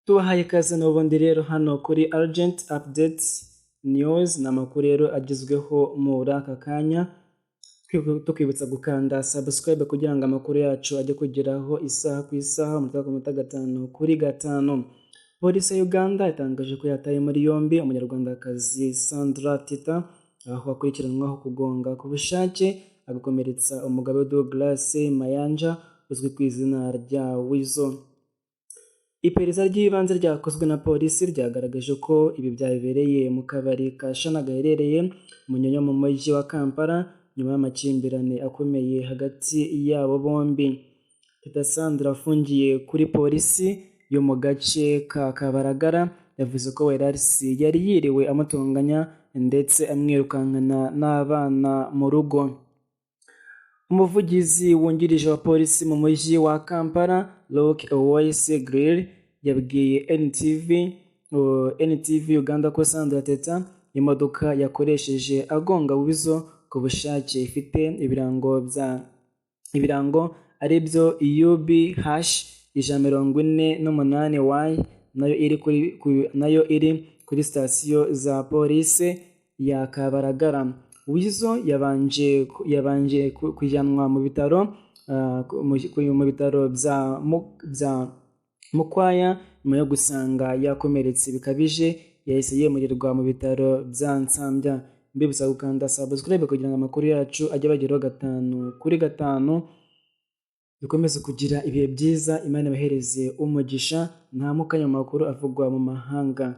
Tubahaye ikaze n'ubundi rero hano kuri Urgent Update News. Ni amakuru rero agezweho muri aka kanya. Tukwibutsa gukanda subscribe kugira ngo amakuru yacu ajye kugeraho isaha ku isaha, umunota ku munota, 5 kuri 5. Polisi ya Uganda yatangaje ko yataye muri yombi Umunyarwandakazi Sandra Teta, aho akurikiranwaho kugonga ku bushake agakomeretsa umugabo Douglas Mayanja uzwi ku izina rya Weasel. Iperereza ry'ibanze ryakozwe na polisi ryagaragaje ko ibi byabereye mu kabari ka Shana gaherereye Munyonyo mu mujyi wa Kampala, nyuma y'amakimbirane akomeye hagati yabo bombi. Teta Sandra afungiye kuri polisi yo mu gace ka Kabaragara, yavuze ko Werarisi yari yiriwe amutonganya ndetse amwirukankana n'abana mu rugo. Umuvugizi wungirije wa polisi mu mujyi wa Kampala, Luke Owoyesigyire, yabwiye NTV Uganda ko Sandra Teta imodoka yakoresheje agonga Weasel ku bushake ifite ibirango ari byo UB#148 Y, nayo iri kuri sitasiyo za polisi ya Kabaragara. Weasel yabanje kujyanwa mu bitaro bya Mukwaya nyuma yo gusanga yakomeretse bikabije, yahise yimurirwa mu bitaro bya Nsambya. Mbibutsa gukanda subscribe kugira ngo amakuru yacu ajye abageraho 5 kuri 5. Dukomeze kugira ibihe byiza, Imana ibahereze umugisha. Nta mukanya mu makuru avugwa mu mahanga.